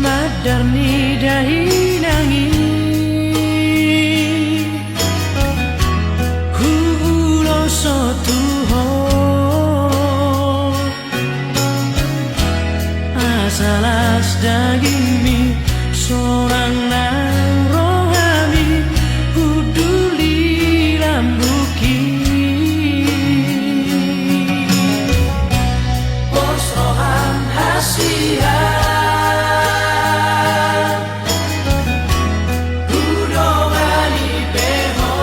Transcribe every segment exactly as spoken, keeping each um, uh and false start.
Sadar ni dainang i, huuloso tu ho. Asa las dagingmi, sonang nang rohami, hundul di lambungki. Pos roham hasian, hudongani pe ho.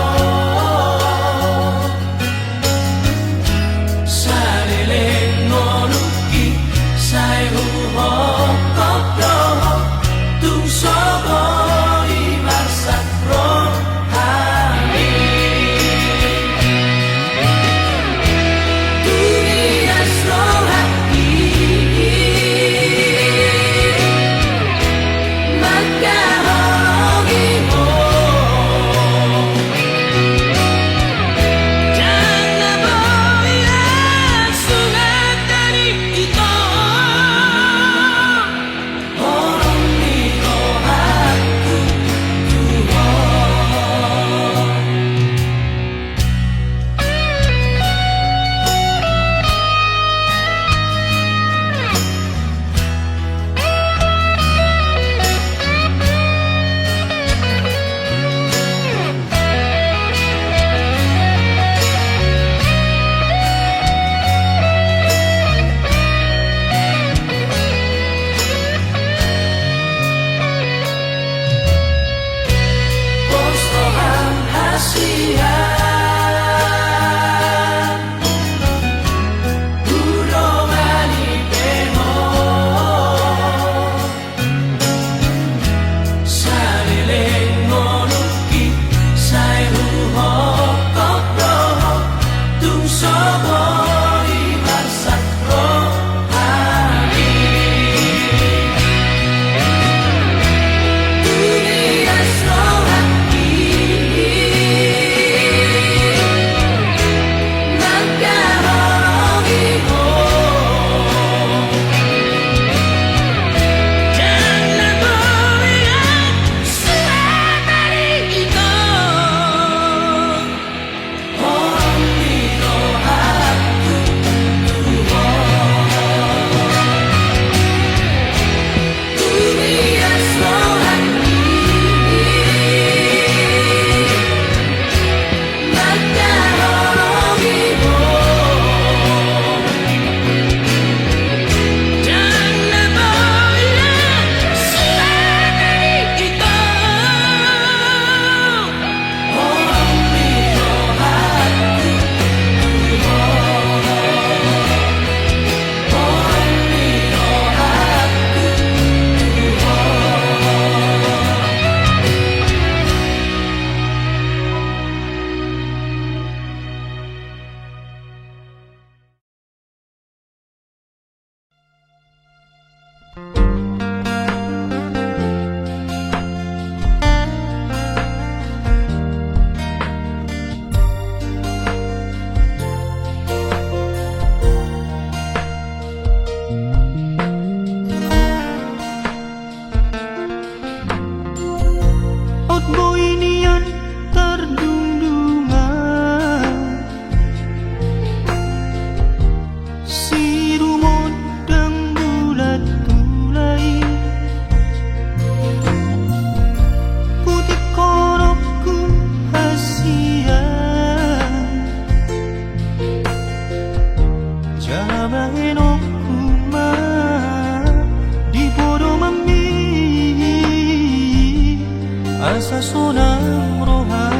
Saleleng ngolungki sai huhophop do ho, tung so boi marsak rohami. Tumias rohangki mangkaholongi ho. Ndang na boi las suhat hami ito. Holong ni rohangku tu ho. Pos roham hasian, hudongani pe ho. Saleleng ngolungki sai huhophop do ho, tung so boi marsak rohami. Tumias rohangki mangkaholongi ho. Ndang na boi las suhat hami ito. Holong ni rohangku tu ho. Tumias rohangki mangkaholongi ho. Ndang na boi las suhat hami ito. Aut boi nian tardungdungan, sirumondang bulan tulai. Putik horongku hasian, jala bahenonku ma di podomanmi, asa sonang roham.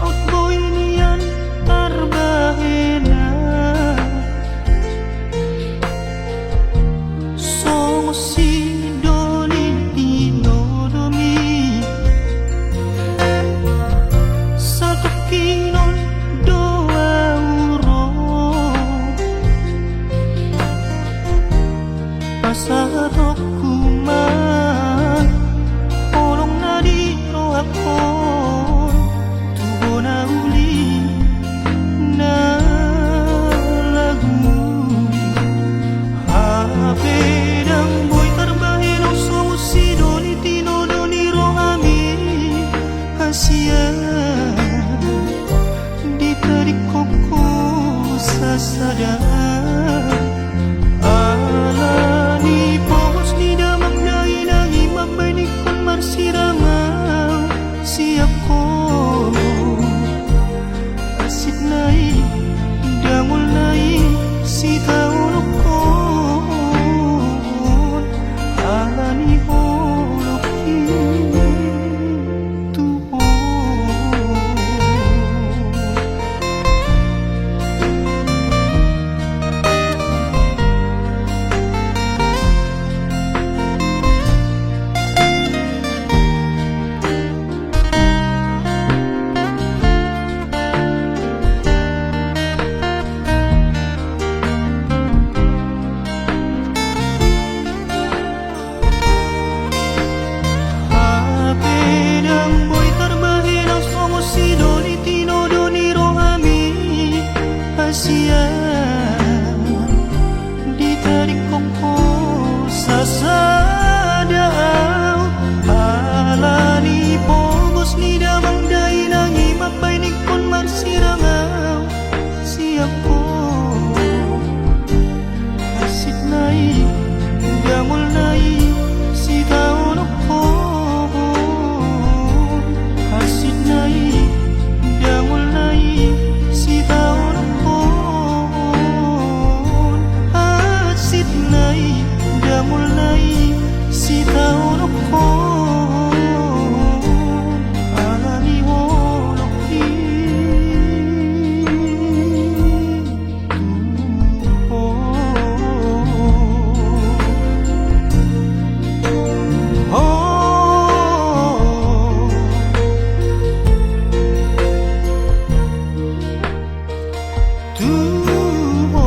Aut boi nian tarbahenan, songon sidoli tinodomi, satongkin on do ahu ro, pasahatonku Sada, ala ni pogos ni damang dainang i mambaen ingkon marsirang au sian ho. Hansit nai, dangol nai, sitaonon ho. Ala ni holong i tu ho. Hape ndang boi tarbahen au songon sidoli tinodo ni rohami, hasian ditadingkon ho sasada au. Ala ni pogos ni damang dainang i mambaen ingkon marsirang au sian ho. Hansit nai, dangol nai, sitaonon ho. Hansit nai, dangol nai, sitaonon ho. Hansit nai, dangol nai, sitaonon ho. Ala ni holong i tu ho. Ho. Tu ho.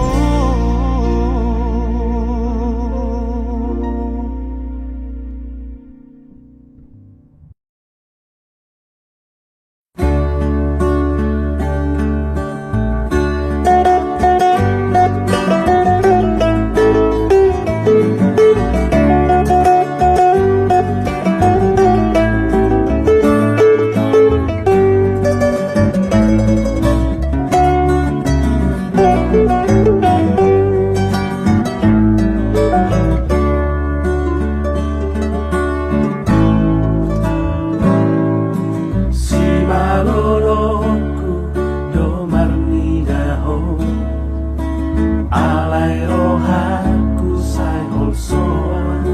Simalolongku do marnida ho, alai rohangku sai holsoan.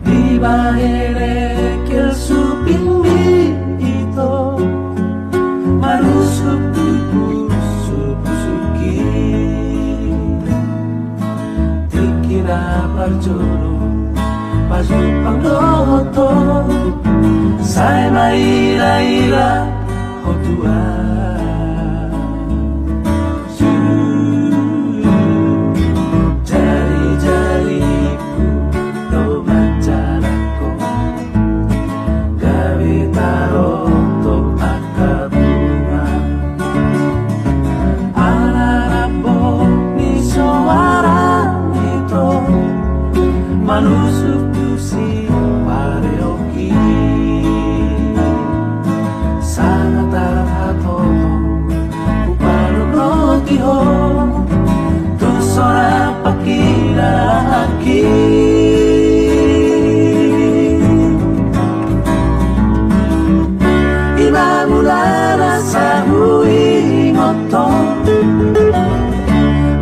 Dibahen ekel supingmi ito, manusuk pusupusuki. Tingki na parjolo pajumpang do ho, sai mairaira ho tu au. Jarijariku do manjangkon, gabe tarotok angka bunga. Ala rambu ni soara ito, manusuk tusi pareoki. Sangat tarhatoto hupanuruti ho, tu sora pangkilaanki. Ima mula na sai huingot ho,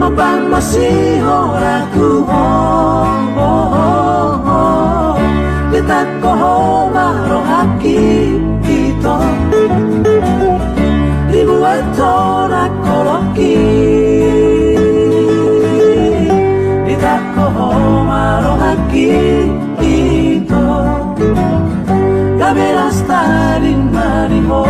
mambahen ma sihorangku ho. Ditangko ho ma rohangki ito, dibuat ho na holongki. Ditangko ho ma rohangki ito, gabe las tading ma di ho.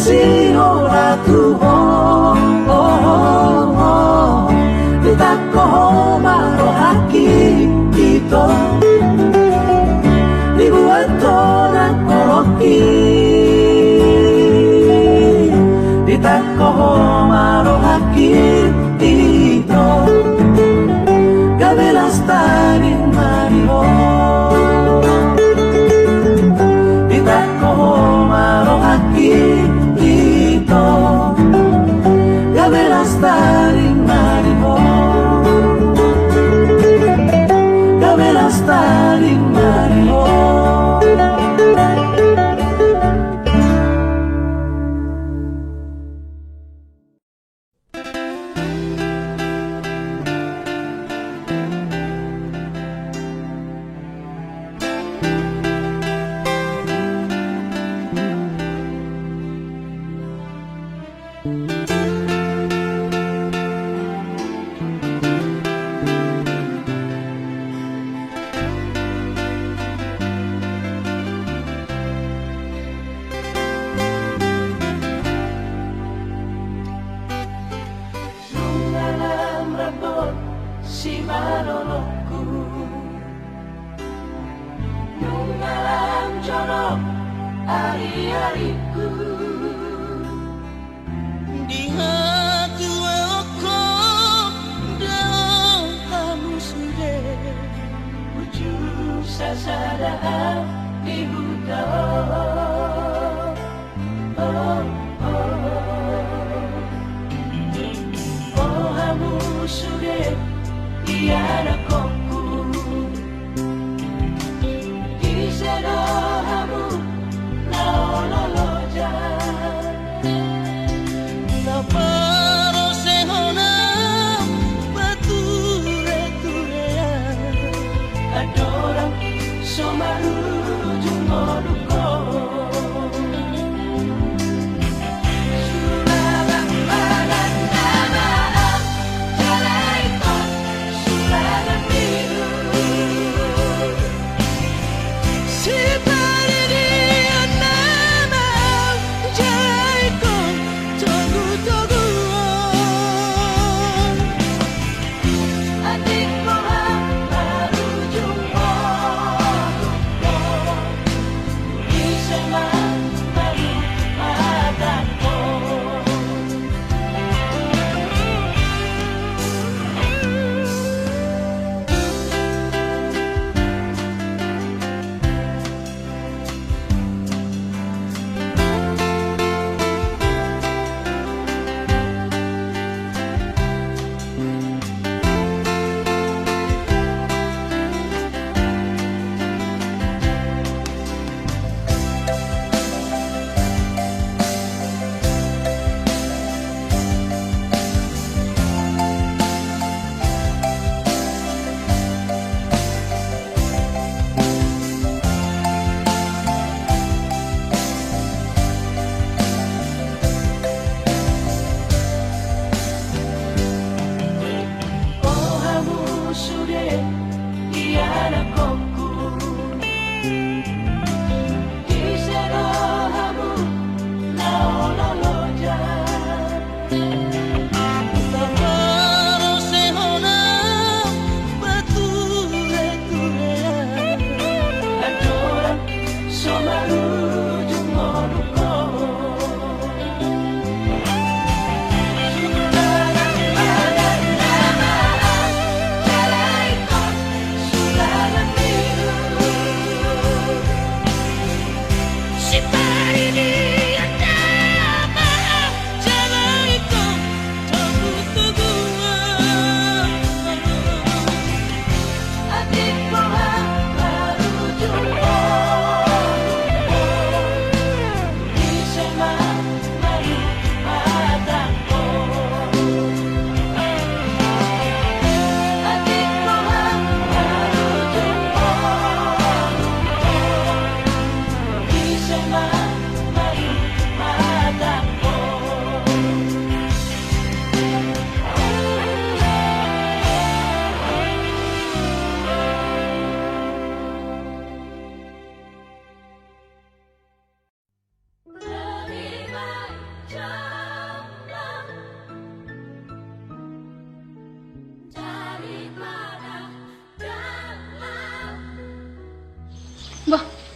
Sihora tu ho, ho, ho, ho. Ditangko ho ma rohangki, ito. Dibuat ho nang holongki. Ditangko ho ma rohangki, ito. Gabe las tading ma di ho. Ditangko ho ma rohangki, ito. Gabe las tading ma di ho. Gabe las tading ma di ho. Nunga lam rambot simalolongku, nunga lam jonok ariariku. Di hatuaonku dao hamu sude, ujung sasada au di huta on. O, o, o. O hamu sude ianakhonku, ise do hamu na olo loja? Na parosehon au patureturean, andorang so marujung ngolungkon. Sulaban badan nama au jala ingkon sulaban milu. Sipadidion nama au jala ingkon togutoguon. Anding roha marujung ngolungkon.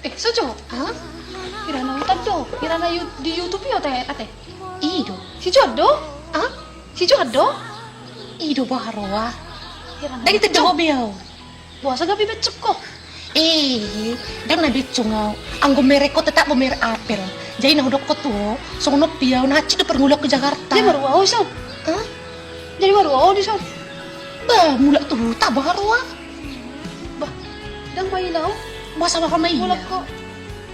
Eh, Sojo. Hah? Hira na huta do? Hira na di YouTube i ate? I do. Si Johan do? Hah? Si Johan do? I do, boha roha? Hira na huta do? Dang tanda ho be au. Boasa gabe bencong ho? Eh, dang na bencong au. Anggo merek ho tetap bo merek Apel. Jadi na hudok ho tu ho, songon on pe au na hansit do parngoluan di Jakarta. Jadi marhua ho dison? Hah? Jadi marhua ho dison? Bah, mulak tu huta, boha roha? Bah, dang maila ho. Boasa boha maila? Mulak ho.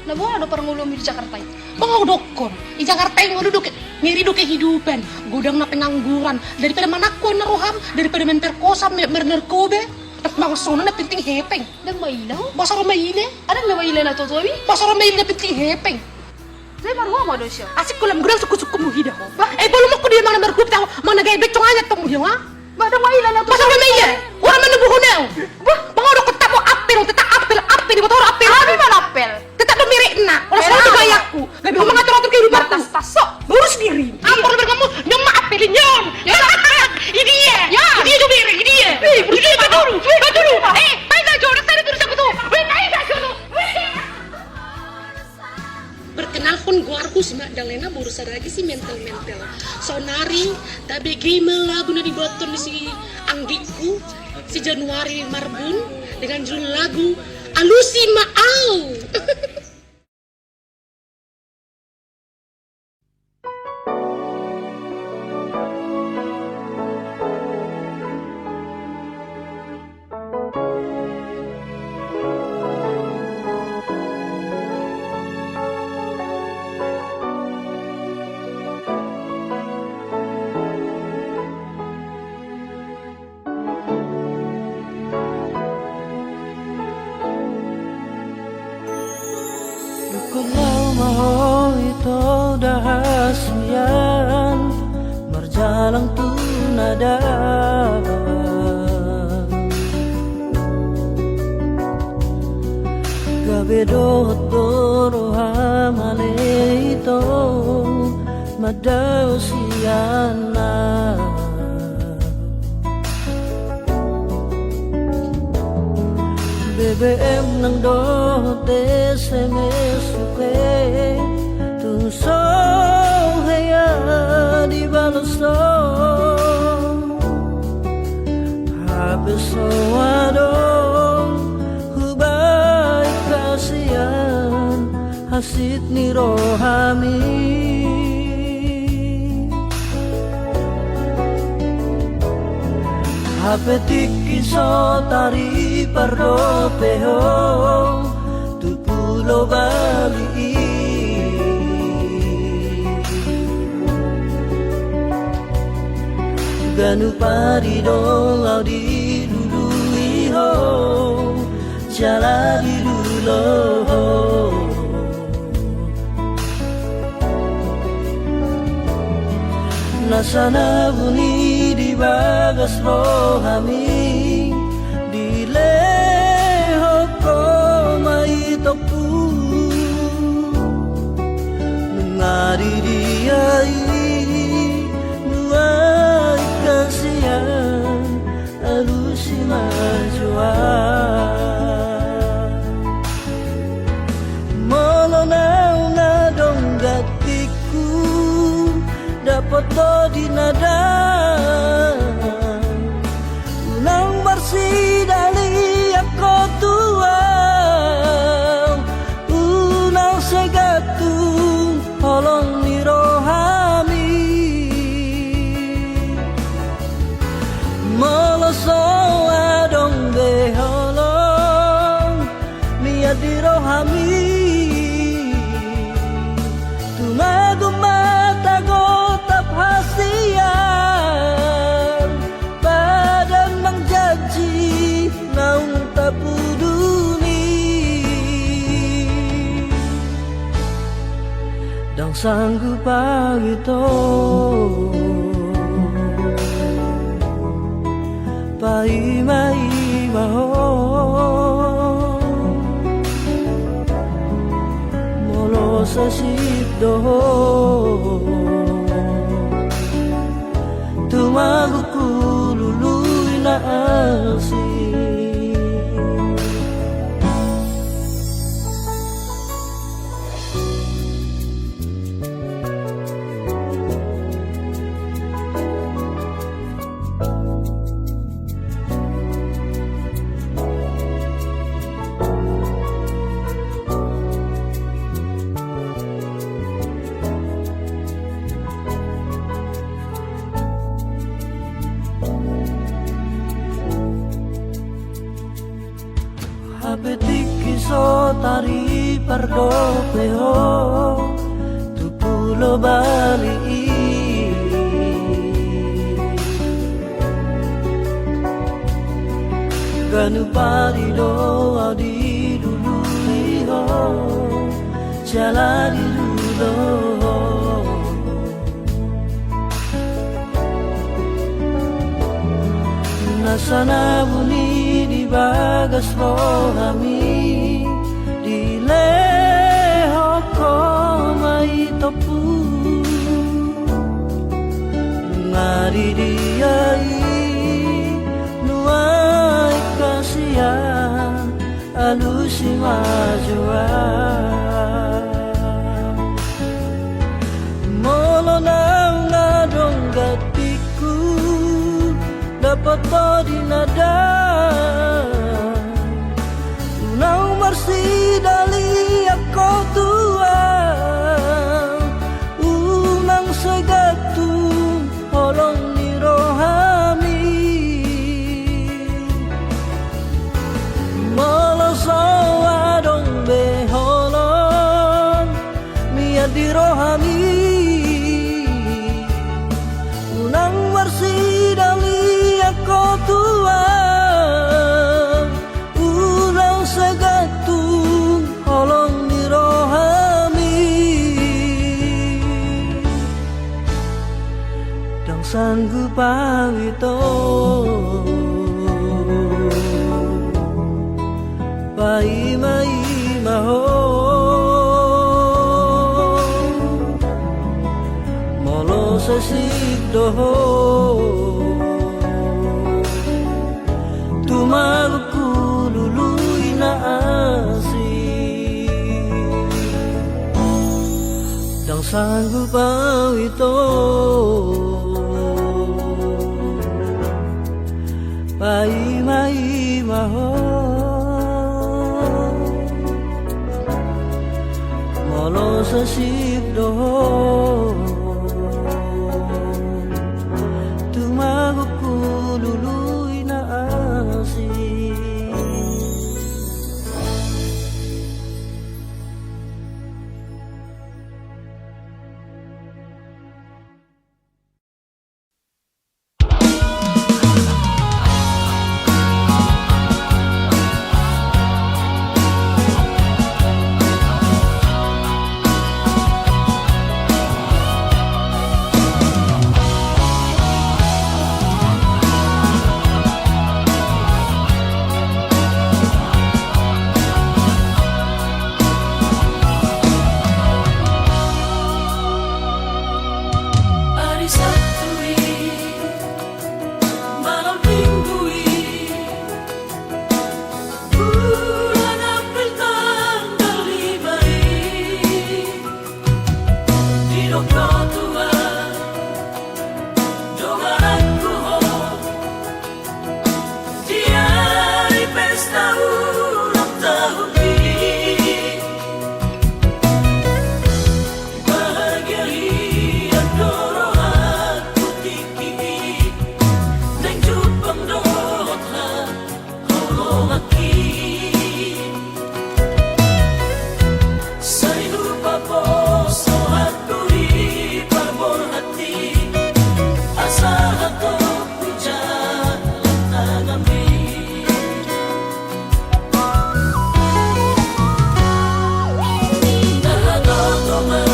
Na boha do parngoluanmi di Jakarta i? Bah, hudokkon, di Jakarta i ngolu do, ngeri do kehidupan. Godang na pengangguran. Daripada manangko na roham, daripada memperkosa, me-, mer-, narkoba. Mangan songon na penting hepeng. Dang maila ho? Boasa ro maila? Adong na maila na tuatua i? Boasa ro maila na penting hepeng. Jadi marhua ma ho dison? Asing ho lam, godang sungkunsungkunmu hida ho. Bah. Eh, bolo mangko dia mangan marhua pe tahu, mangan gabe bencong aja tong dia, ha? Bah, dang maila na tuatua i. Boasa ro maila? Ora manubuhon au. Bah. Mangan do kota mo Apel, tetap Apel, Apel, di motor Apel. Hami mangan Apel. Tetap do merekna. Ora soal do gayaku. Gabe ho mangatur-atur kehidupanku. Martas-tas ho. Urus diri. Ampun, berkamu nyong ma Apel i nyong. Ya. Ini ya. Ya. Ini ya, coba ini ya. Eh, ini ya, betul. Betul. Eh, painta jo, rasanya terus aku tuh. Weh, painta jo tuh. Perkenalhon, goarhu si Magdalena, boru Saragih, si mental-mental. Saonari tabege ma lagu na dibotohon ni si anggingku, si Januari Marbun, dengan judul lagu Alusi Ma Au. Ingkon laho ma ho ito, da hasian marjalang tu na daba. Gabe dohot do roham ale ito, mandao sian na. B B M nang dohot S M S pe, tung so hea dibalos ho. Hape so adong hubaen hasian, hansit ni rohami. Hape tingki so taripar dope ho tu Pulo Bali i. Ganup ari do au dilului ho, jala dilulo ho. Nasa na buni di bagas rohami, dilehon ho ma itongku. Nunga di dia i nuaeng hasian, alusi ma jo au. Molo naung adong gantingku, dapot do di na dang. Unang marsidalian ho tu au, unang segat tu holong ni rohami. Molo so adong be holong mian di rohami, tumagon ma tagotap hasian, padan manjanji naung tapuduni. Ndang sanggup au ito paimaima ho, molo sai sip do ho tumagon hulului na asing. Hape tingki so taripardope ho tu Pulo Bali i. Ganup ari do ahu dilului ho, siala dilului ho. Nasa na buni di bagas rohami, dilehon ho ma i tompu. Nunga di dia i nuaeng hasian, alusi ma jo ahu. Molo naung adong gantiku, dapot ho di na dao. Unang marsidalian ho tu ahu, unang sagantung holong ni rohami. Molo so adong be holong mian di rohami, unang marsidalian ho tu ahu, unang sagantung holong ni rohami. Ndang sanggup ahu ito paimaima ho. Molo sasip do ho, tumangopku lului na asing. Ndang sanggup ahu ito paimaima ho. Molo sasip do ho, tumangopku lului na asing. Ari Sabtu i, malam Minggu i, bulan April tanggal lima i, didok do Tuhan, dongananku ho, di ari pesta ulang tahun i. Bahagia hian do rohangku tingki i, naeng jumpang dohot haholonganki. Sai hupaposo haturi parborhat i, asa hatop hujalang tanganmi. Ndang hatotongan,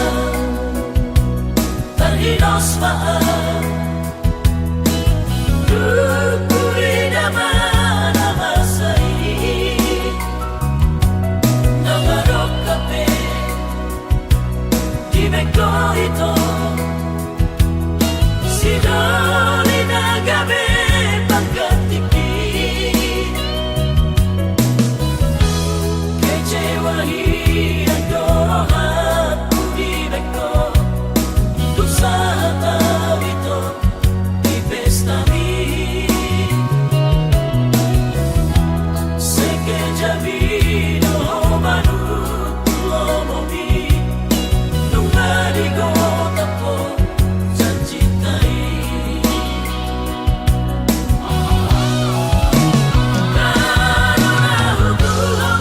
tarhidos ma ahu, dung huida ma na masa i. Ndang adong hape dibaen ho ito, sidoli na gabe panggantingki. Kecewa hian do rohangku dibaen ho, dung sahat ahu ito di pestami. Sekejap i do ho manungkun lomomi, nunga digotap ho janjinta i. Adong ahu tu ho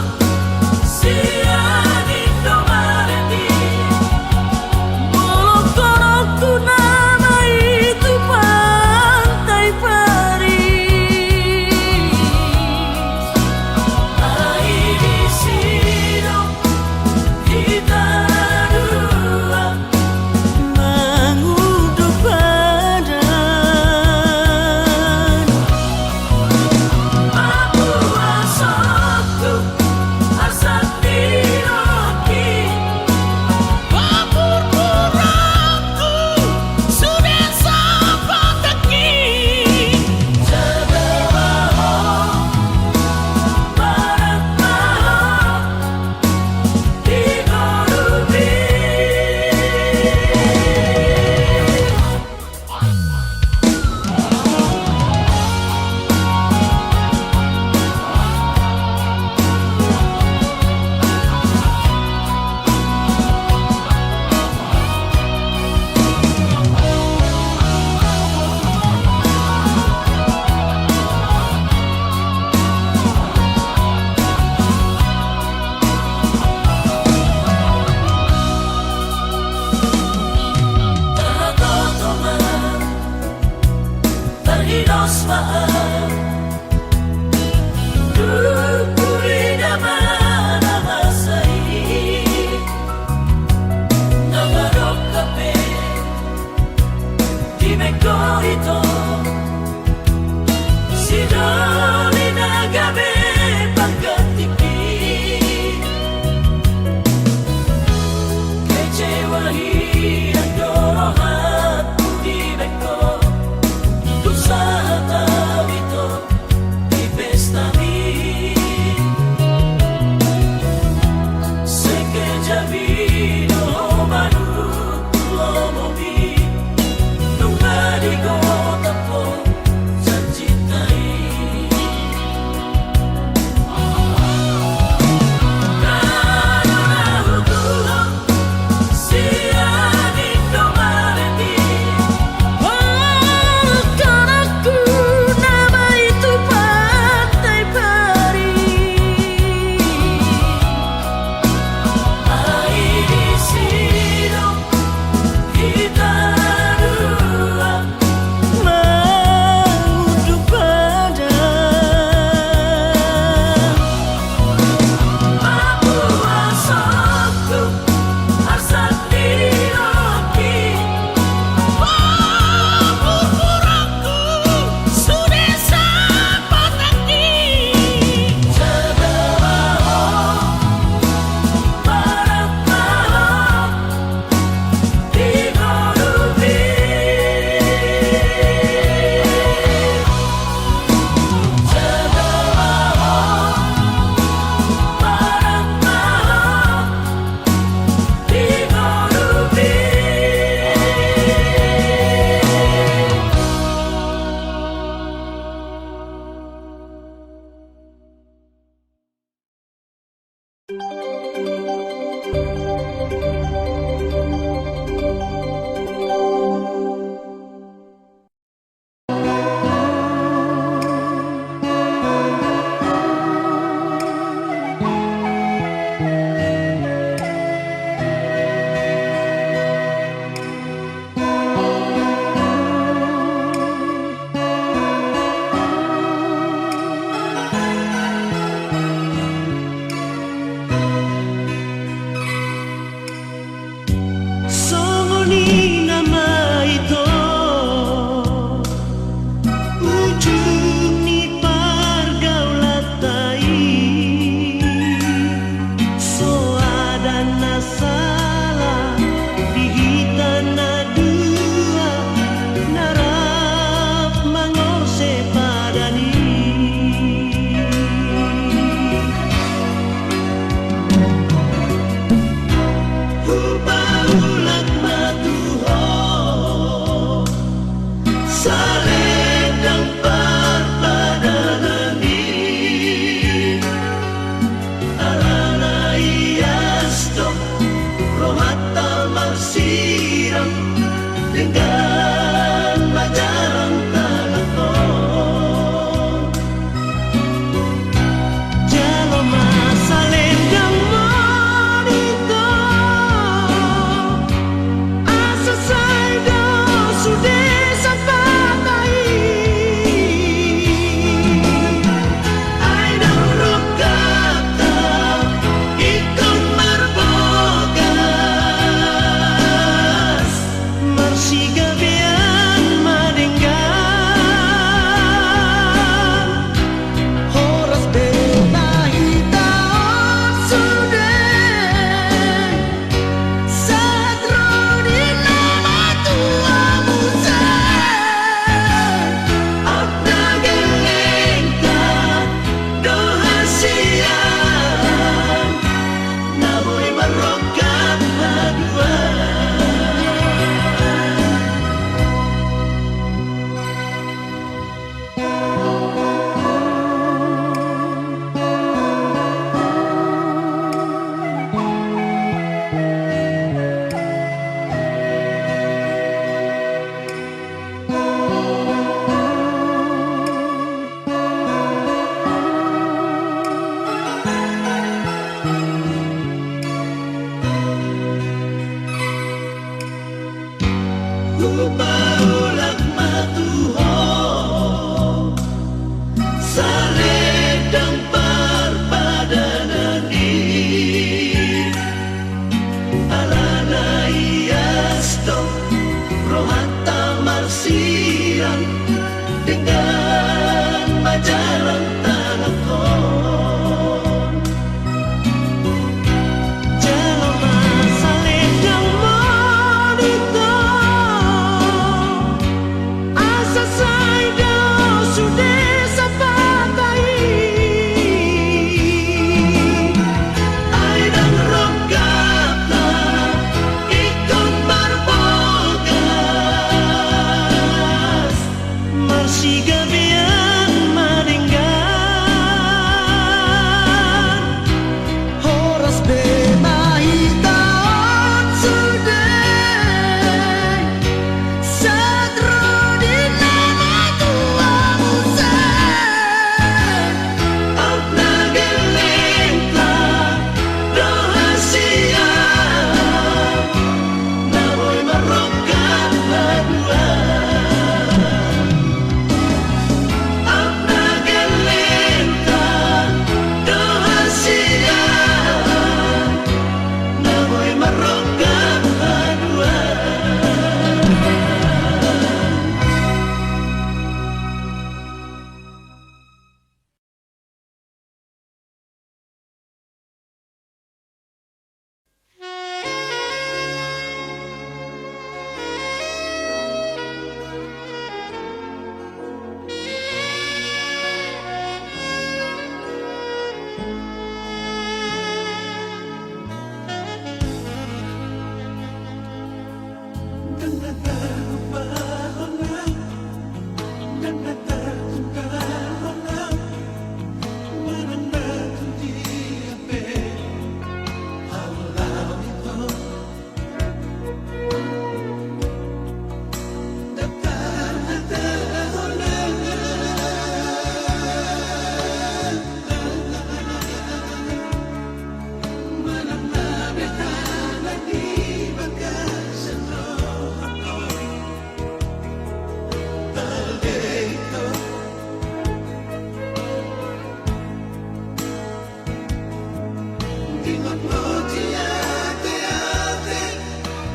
Ingot ma di ate-ate,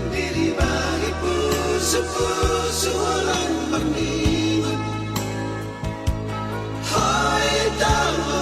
di riba ni pusu-pusu holan marningot. Hoi tano.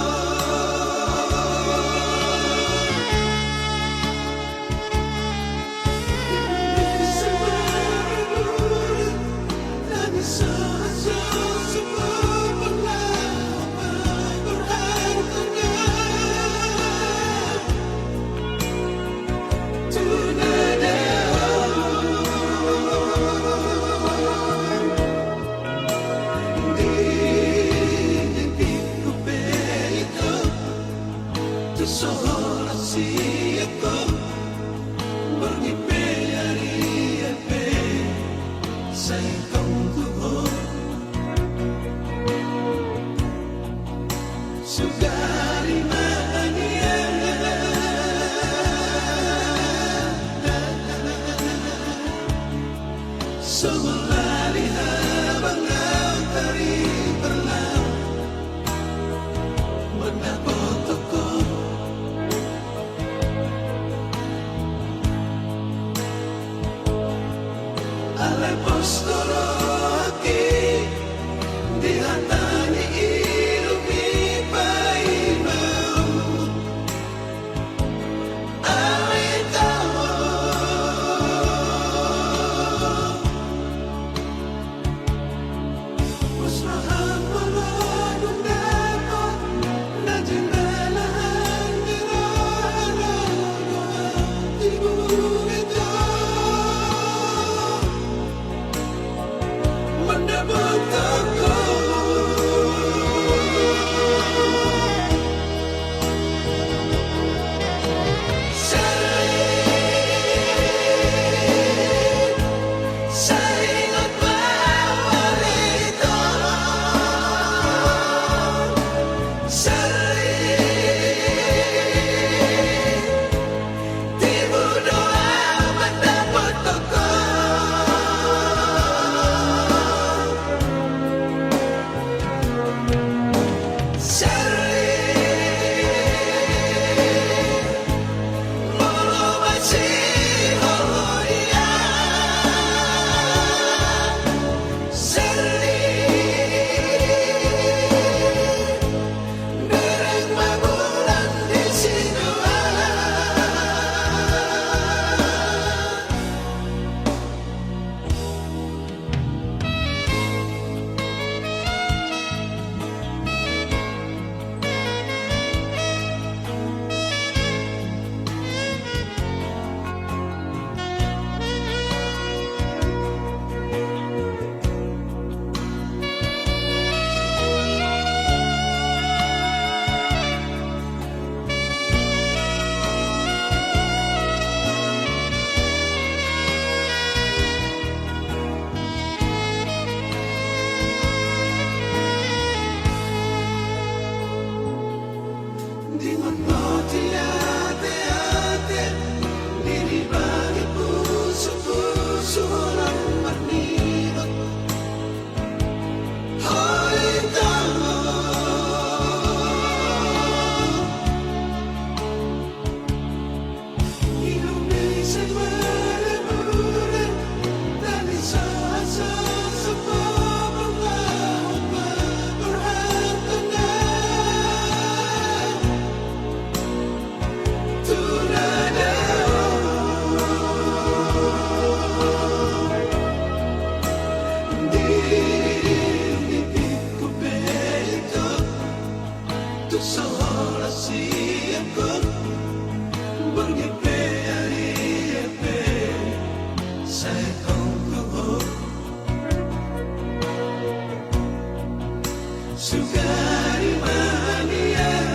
Sugari ma anian.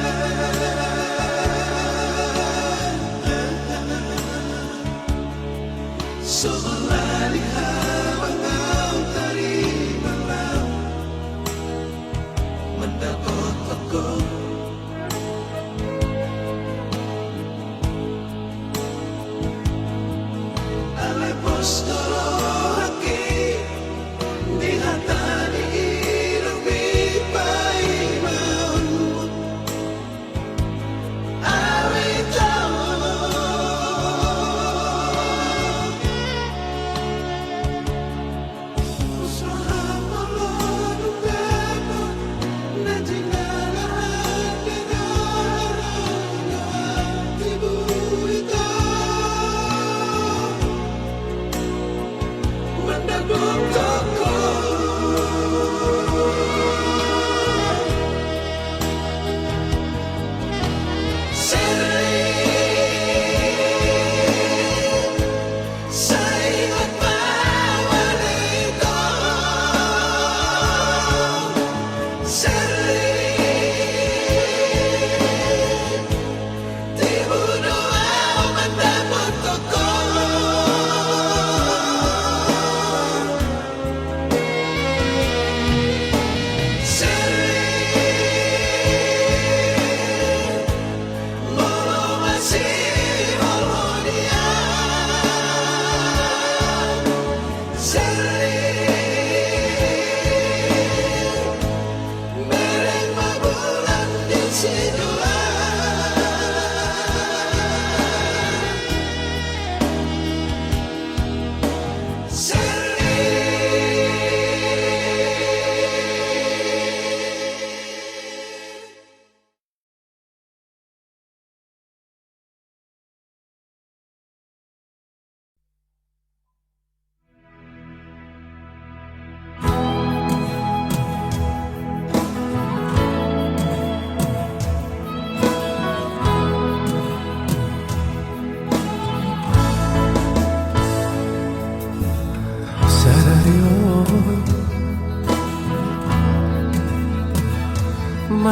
Songon lali habang au tari berlaut mandapothon ho. Alai pos do rohangki di hata ni ilumu, paima ho. Alai tano.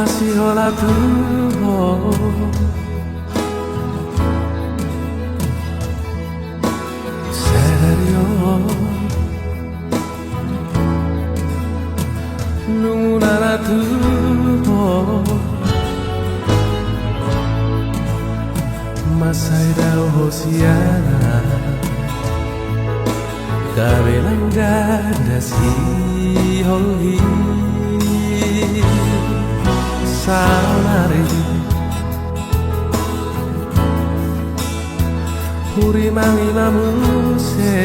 Sihola tu ho. Sadari on nunga na tu ho. Mansai dao ho sian ahu. Gabe langgan da siholhi. Saonari hurimang ima muse.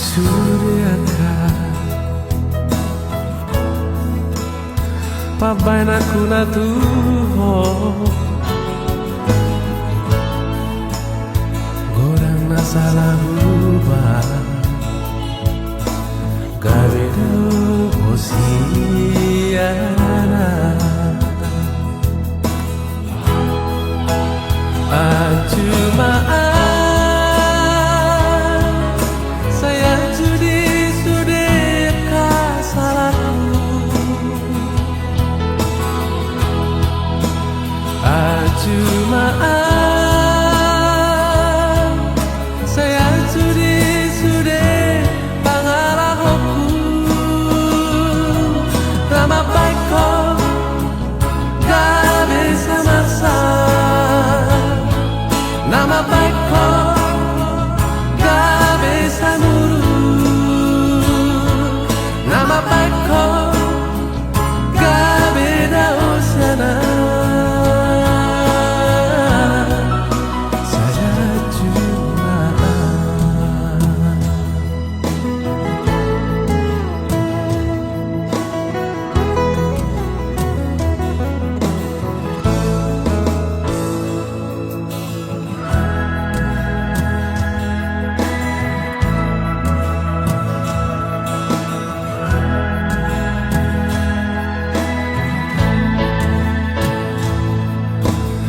Sude angka pambahenanku na tu ho. Godang na sala hubahen. Gabe dao ho sian ahu. Anju ma ahu, sai anju di sude angka salangku. Anju ma ahu, sai anju di sude pangalahonku. Na mambahen ho gabe samasa, na mambahen ho gabe samuru, na mambahen ho gabe dao sian ahu. Sai anju ma ahu.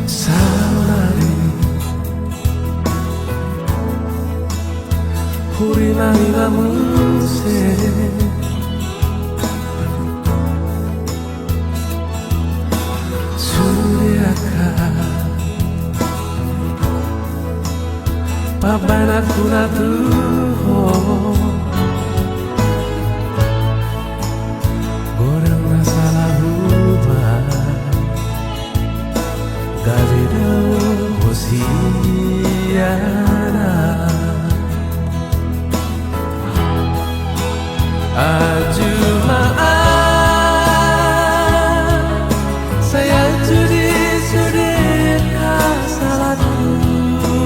Saonari hurimang ima muse. Sude angka pambahenanku na tu ho. Godang na sala hubahen. Gabe dao ho sian ahu. Anju ma ahu, sai anju di sude angka salangku.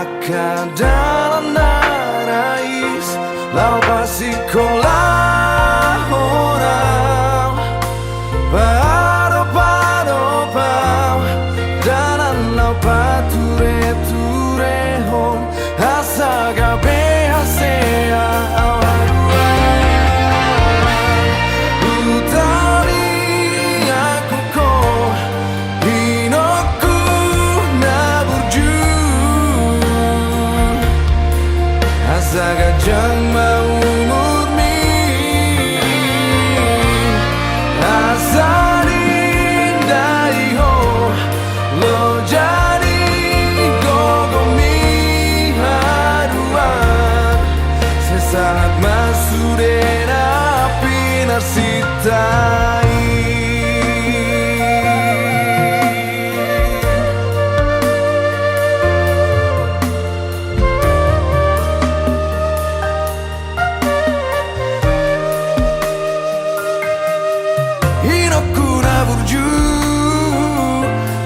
Angka dalan na rais laho pasingkolahon au, paadop-adop au, dalan laho patureturehon, asa gabe hasea au haduan. Hutamiangkon ho, inongku na burju, asa ganjang ma umurmi, asa didai ho loja ni gogomi haduan, sai sahat ma sude na pinarsinta i. Inongku na burju,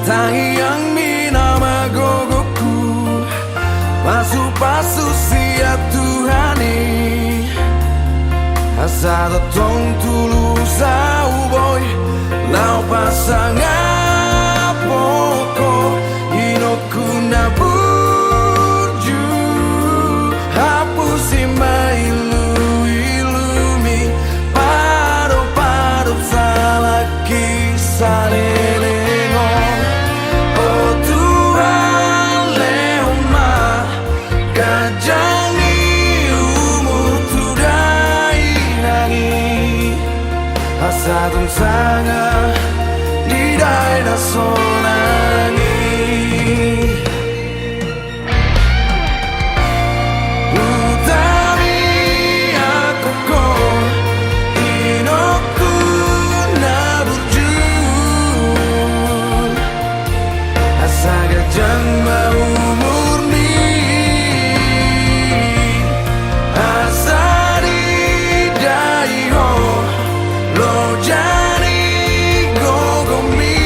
tangiangmi nama gogoku, pasupasu sian Tuhan i, asa tongtong tulus au boi laho pasangaphon ho. Inongku na burju, hapusi ma iluilumi, paadop-adop salangki saleleng on. O Tuhan, lehon ma ganjang ni umur tu dainang i, asa tung sanga di dainang sonang i. Hutamiangkon ho, inongku na burju, asa ganjang ma umurmi, asa didai ho loja ni gogomi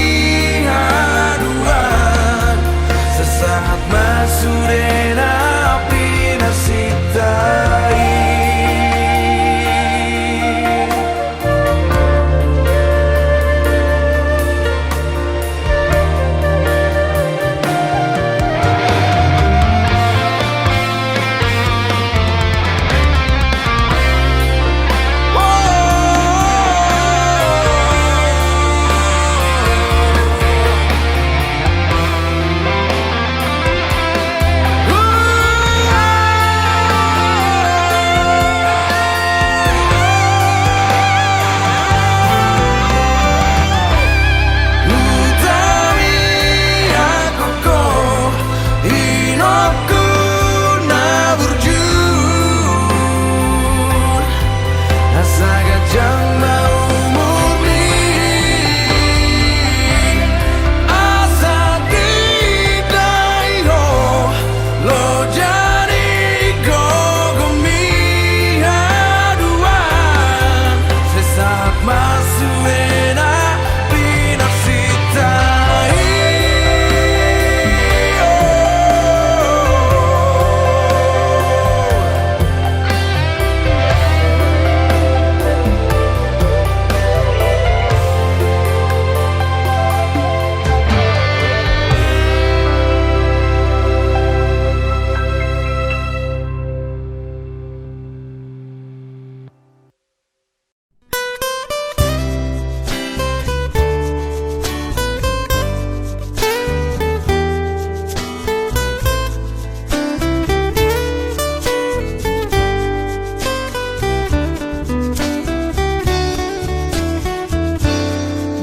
haduan, sai sahat ma sude na pinarsinta i. Hutamiangkon ho, inongku na burju, asa ganjang ma umurmi, asa didai ho loja ni gogomi haduan, sai sahat ma sude na pinarsinta i.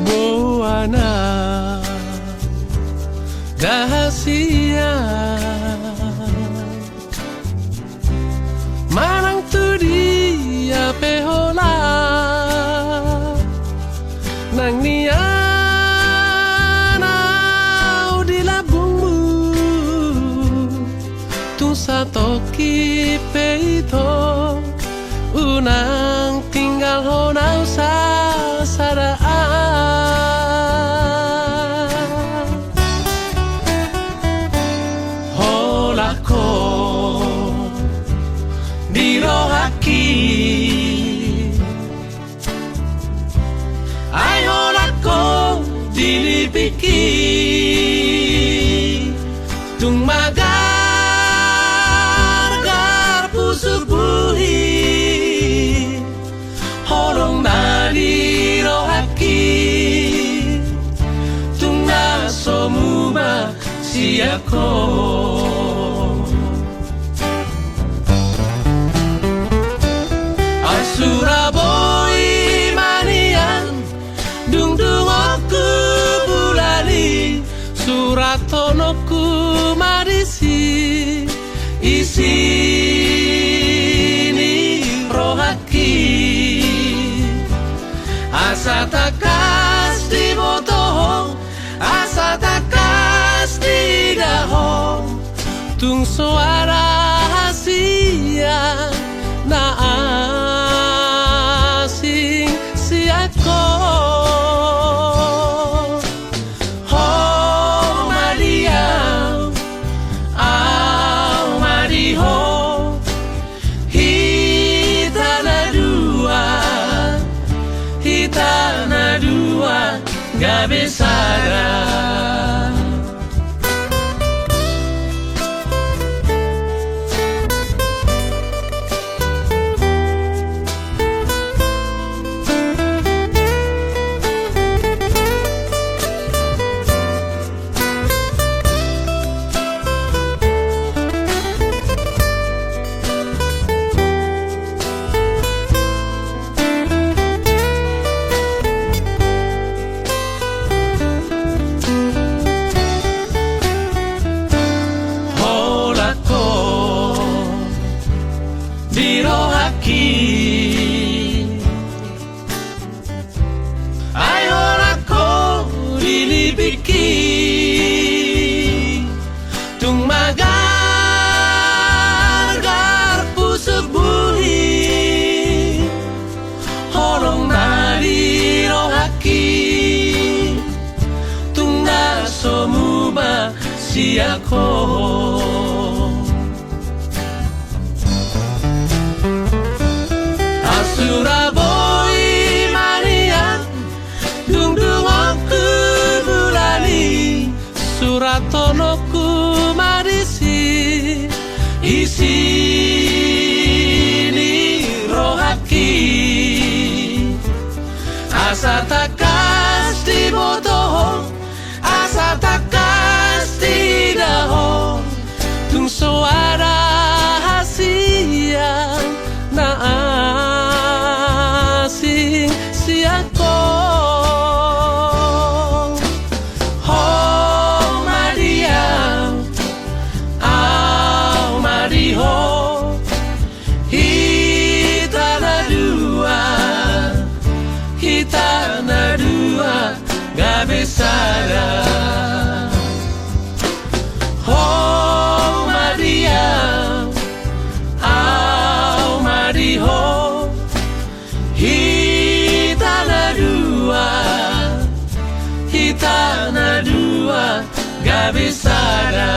Boha na rahasia manang tu dia pe holan, nang nian ahu di lambungmu, tung satongkin pe ito, unang tinggalhon ahu sasada an. Holan ho Ki. Ai holan ho di lipingki, tung magargar pusuk buhit, holong na di rohangki, tung na so muba sian ho. Ai sura boi manian, dung dungokku bulan i, surathononku ma disi isi ni rohangki. Asa tangkas diboto ho, asa tangkas diida ho, tung so ada hasian na asing sian ho. Ho ma di au, au ma di ho, hita na dua, hita na dua gabe sada. Holan ho di rohangki, ai holan ho di lipingki, tung magargar pusuk buhit, holong na di rohangki, tung na so muba sian ho. Ai sura boi manian, dung dungokku bulan i, surathononku ma disi isi ni rohangki. Asa tangkas diboto ho, asa tangkas diida ho, tung so ada hasian na asing sian ho. Ho ma di au, au ma di ho, hita na dua, hita na dua gabe sada. Ho ma di au, au ma di ho, hita na dua, hita na dua gabe sada.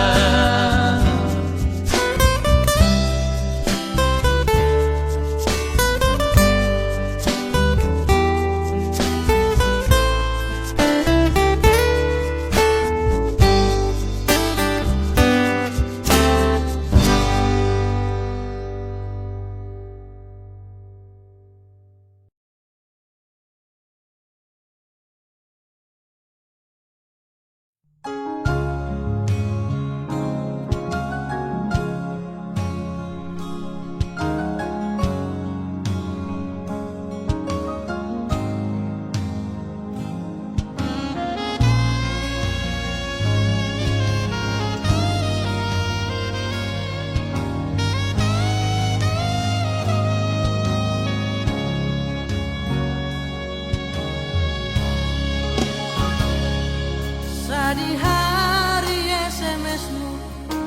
Sadihari S M S-mu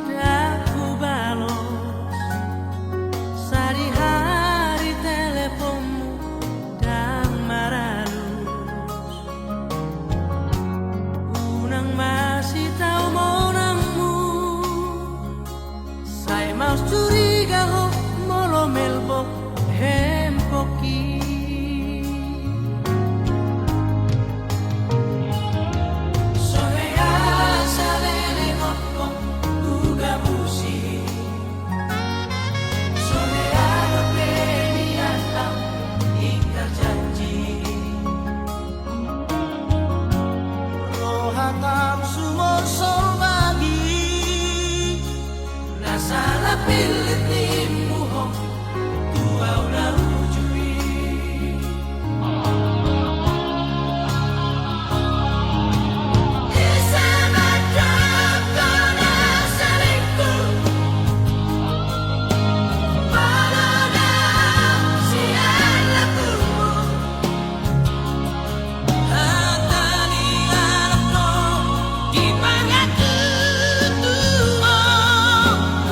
ndang hubalos, sadihari teleponmu ndang maralus. Unang ma sitau monangmu, sai maus curiga ho molo melbok Hempok i. So hea saleleng ompung hugabusi. So hea dope nian laho ingkar janji. Rohangku sumorsorbabi. Na sala pillit nimmu ho, tu ahu na uju i. Ise mandok hona selingkuh? Molo dang sian lambungmu. Hata ni anak ho di pangan tutu ho,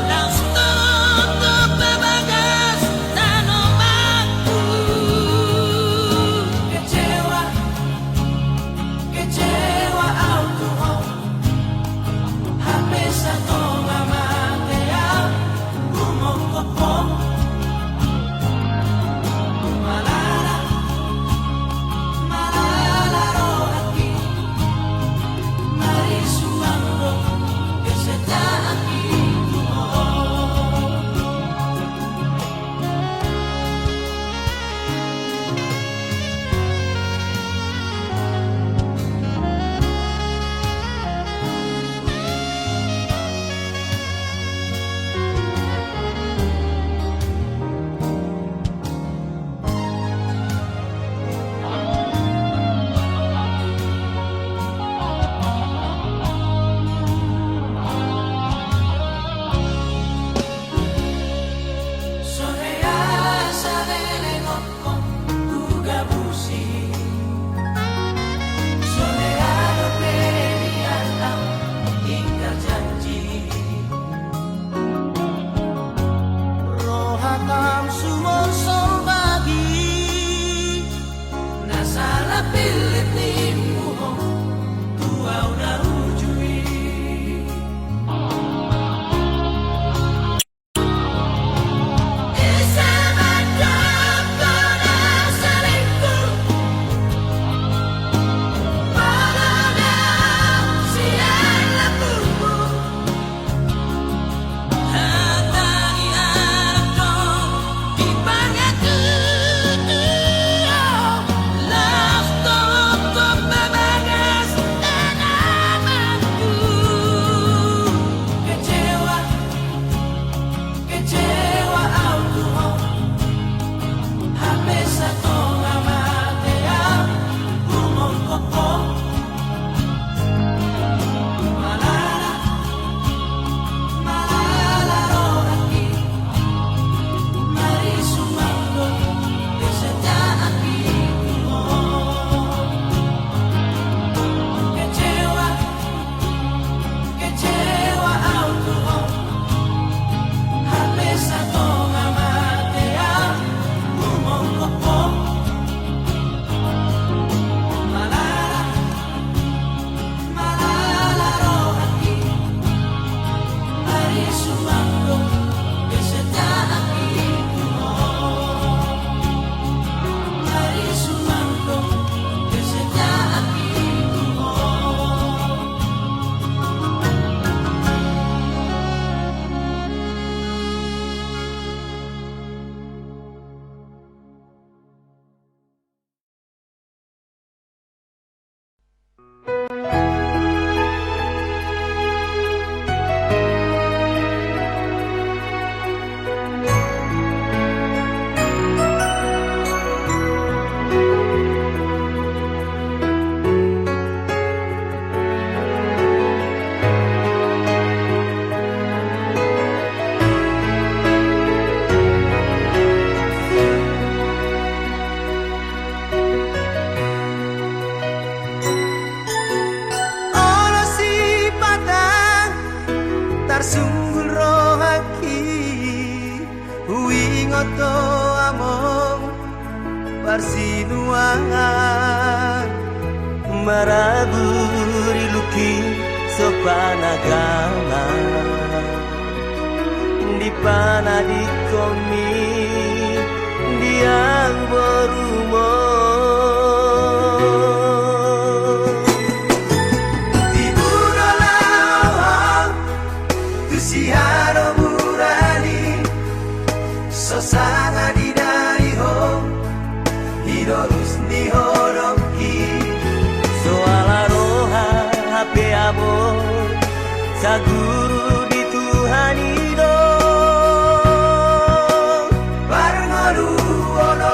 laos tongtong babagas tanomanku. Kecewa, kecewa ahu tu ho. Hape satonga mate ahu, umongkop ho. Malala, malala rohangki, marisumang do, kesejaanki tu ho. So hea saleleng ompung hugabusi. So hea dope nian laho ingkar janji. Rohangku sumorsorbabi. Na sala pillit nimmu ho, tu ahu na uju i. Ise mandok hona selingkuh? Molo dang sian lambungmu. Hata ni anak ho di pangan tutu ho, laos tongtong babagas tanomanku. Kecewa, kecewa ahu tu ho. Hape satonga mate ahu, umongkop ho. Malala, malala rohangki, marisumang do, kesejaanki tu ho. Kecewa, kecewa ahu tu ho. Hape satonga mate ahu, umongkop ho. Malala, malala rohangki, marisumang do, kesejaanki tu ho. Marisumang do, kesejaanki tu ho. Olo sipata tarsunggul rohangki, huingot do among parsinuangan, marabur ilungki so panagaman, dipanadingkonmi Di anggo rumon. Tibu do laho tu sihadomuran i, so sanga didai ho, di dolus ni holong i. So ala roha hape abo, saguru di Tuhan i do parngoluon on.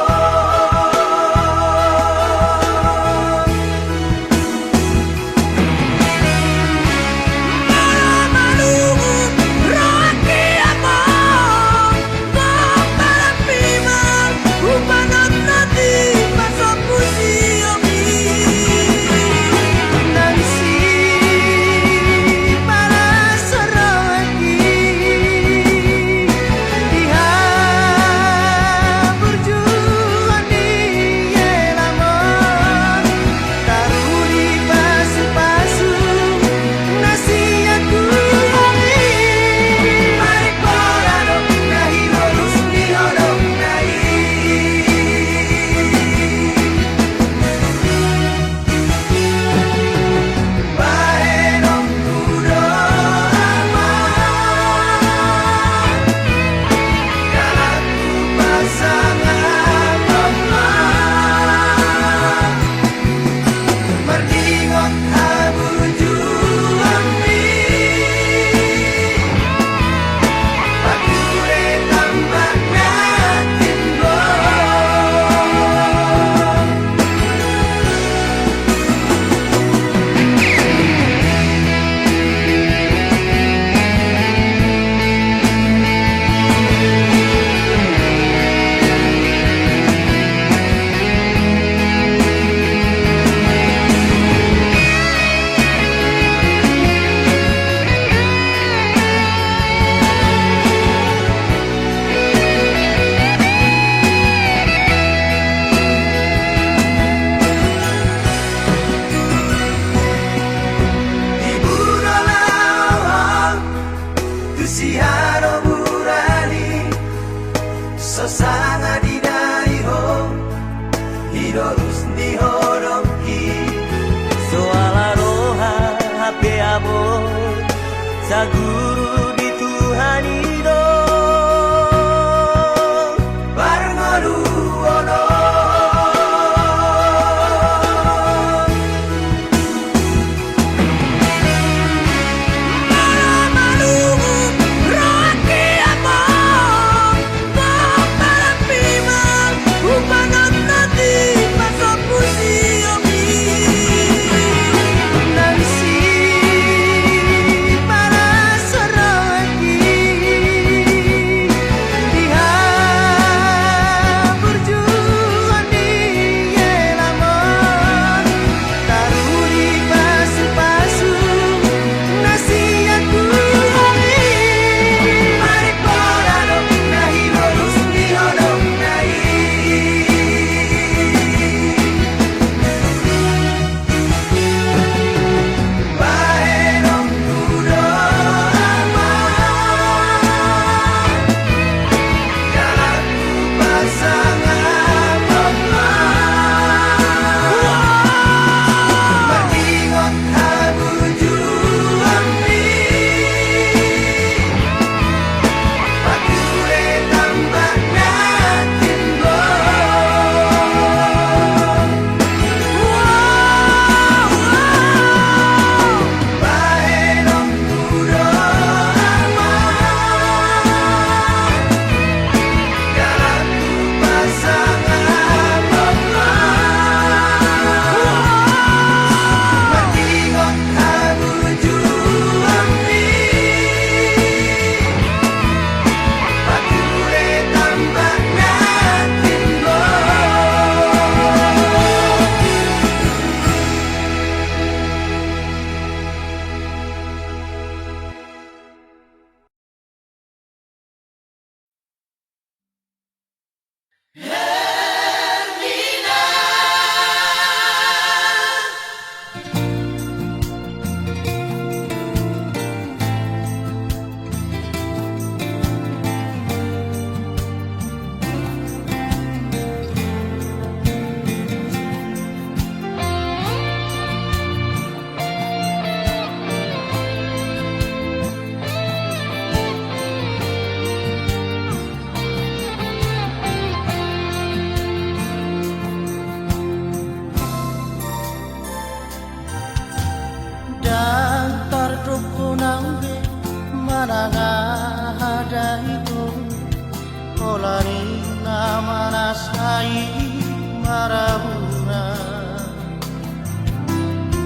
Marauna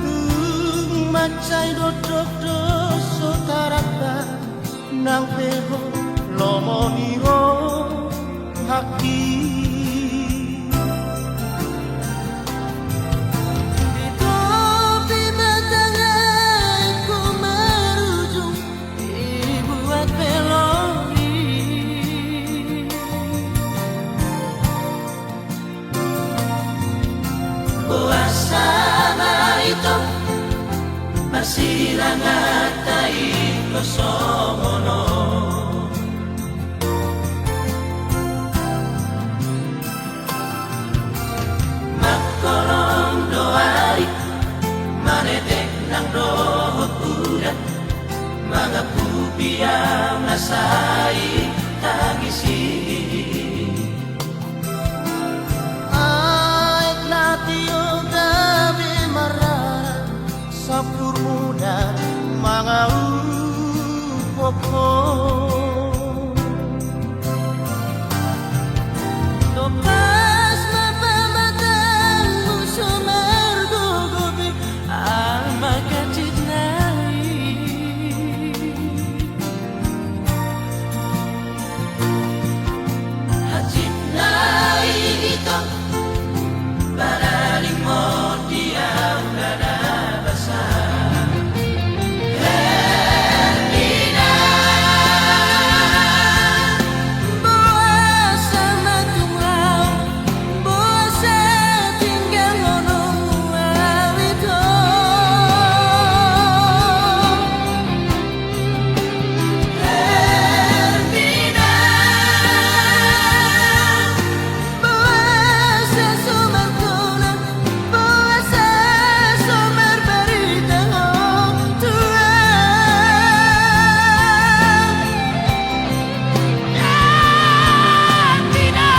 tung mansai dodok do so taramba nang pe ho lomo ni rohangki. Di topi batang aek ho marujung dibuat pe lori. Boasa ma ito marsirangan tahi ho songon on? Mangkolom do ari manetek nang dohot udan mangapupi au na sai tangis i. Aek na tio gabe marrara, sampur muda mangaup ho. Toplas ma pamatangmu so margogo be ama hansit nai. Hansit nai ito, bararing mo di au na basa. Herdina, boasa ma tung au, boasa tinggalhononmu au ito. Herdina, boasa so martona, boasa so marbarita ho tu au. Herdina.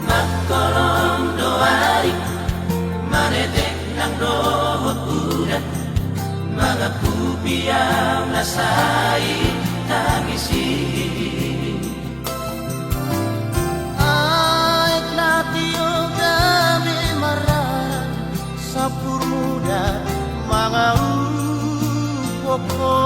Mangkolom do ari manetek nang dohot udan mangapupi au na sai tangis i. Aek na tio gabe marrara, sampur muda mangaup ho.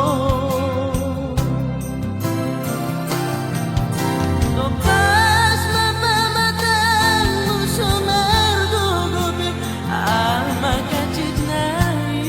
Toplas ma pamatangmu so margogo be ama hansit nai.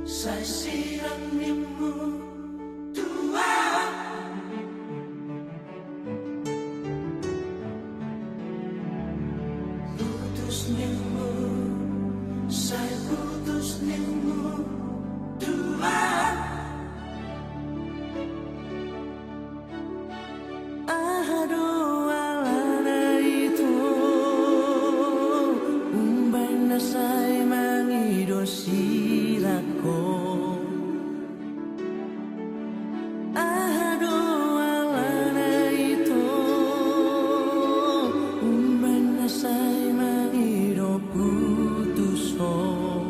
Sai sirang nimmu, Tuhan. Putus nimmu, sai putus nimmu, Tuhan. Aha do alana ito, umbahen na sai mangido silangkon? Aha do alana ito, umbahen na sai mangido putuson?